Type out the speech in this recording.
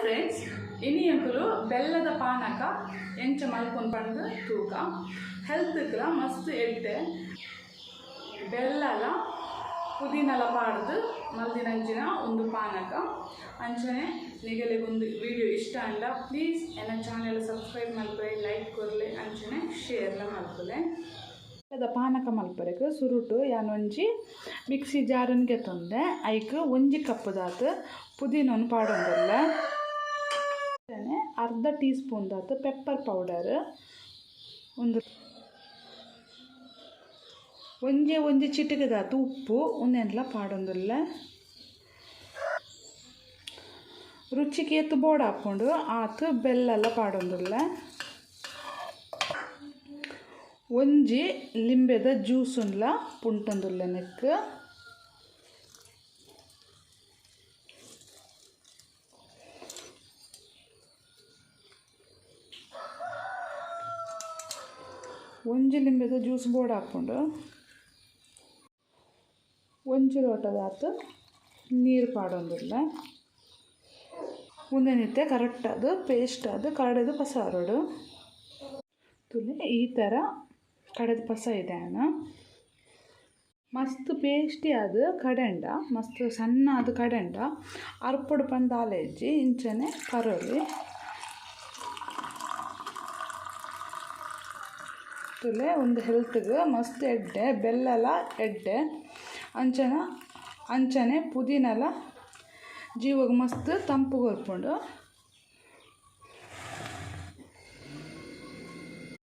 Friends, ಇನಿ ಎಂಕುಲು ಬೆಲ್ಲದ ಪಾನಕ ಎಂಚ ಮಲ್ಪೊನ್ ಪಂದ್ ತೂಕ. ಹೆಲ್ತ್ಗ್ಲ ಮಸ್ತ್ ಎಡ್ಡೆ. ಬೆಲ್ಲಲ ಪುದೀನಲ ಪಾಡ್ದ್ ಮಲ್ದಿನಂಚಿನ ಉಂದು ಪಾನಕ. ಅಂಚನೆ ನಿಗಲೆಗ್ ಉಂದು ವಿಡಿಯೋ ಇಷ್ಟ ಆಂಡ ಪ್ಲೀಸ್ ಎನ್ನ ಚಾನೆಲ್ ಸಬ್ಸ್ಕ್ರೈಬ್ ಮಲ್ಪುಲೆ, ಲೈಕ್ ಕೊರ್ಲೆ, ಅಂಚನೆ ಶೇರ್ಲ ಮಲ್ಪುಲೆ. ಬೆಲ್ಲದ ಪಾನಕ ಮಲ್ಪರೆಗ್ ಸುರುಟು ಯಾನ್ ಒಂಜಿ ಮಿಕ್ಸಿ ಜಾರನ್ ಗೆತೊಂದೆ. ಐಕ್ ಒಂಜಿ ಕಪ್ಪುದಾತ್ ಪುದೀನನ್ ಪಾಡೊಂದುಲ್ಲೆ. ಅಂಚನೆ ಅರ್ಧ ಟೀ ಸ್ಪೂನ್ ದಾತ್ ಪೆಪ್ಪರ್ ಪೌಡರ್, ಒಂದು ಒಂಜೆ ಒಂಜಿ ಚಿಟಿಕೆದಾತ್ ಉಪ್ಪು, ಉಂದೆನ್ಲ ಪಾಡೊಂದುಲ್ಲೆ. ರುಚಿಗೆ ಏತ್ ಬೋಡಾಪುಂಡು ಆತ್ ಬೆಲ್ಲಲ ಪಾಡೊಂದುಲ್ಲೆ. ಒಂಜಿ ಲಿಂಬೆದ ಜ್ಯೂಸುನ್ಲ ಪುಂಟೊಂದುಲ್ಲೆ ನೆಕ್ಕ್. ಒಂಜಿ ಲಿಂಬೆದ ಜ್ಯೂಸ್ ಬೋಡಾಪುಂಡು. ಒಂಜಿ ಲೋಟದಾತ್ ನೀರು ಪಾಡೊಂದುಲ್ಲೆ. ಉಂದೆನಿತ್ತೆ ಕರೆಕ್ಟ್ ಆದ್ ಪೇಸ್ಟ್ ಆದ್ ಕಡೆದ್ ಪಸಾರೊಡು. ತೂಲೆ, ಈ ಥರ ಕಡೆದ್ ಪಸ ಇದೆ ಆನ. ಮಸ್ತ್ ಪೇಸ್ಟಿ ಆದ್ ಕಡೆಂಡ, ಮಸ್ತ್ ಸಣ್ಣ ಆದ್ ಕಡೆಂಡ ಅರ್ಪೊಡು ಪಂದ್ ದಾಲ ಇಜ್ಜಿ, ಇಂಚನೆ ಪರೊಲಿ. ತೂಲೆ, ಉಂದು ಹೆಲ್ತ್ಗ್ ಮಸ್ತ್ ಎಡ್ಡೆ. ಬೆಲ್ಲಲ ಎಡ್ಡೆ. ಅಂಚನೆ ಅಂಚನೆ ಪುದೀನಲ ಜೀವಗ್ ಮಸ್ತ್ ತಂಪು ಕೊರ್ಪುಂಡು.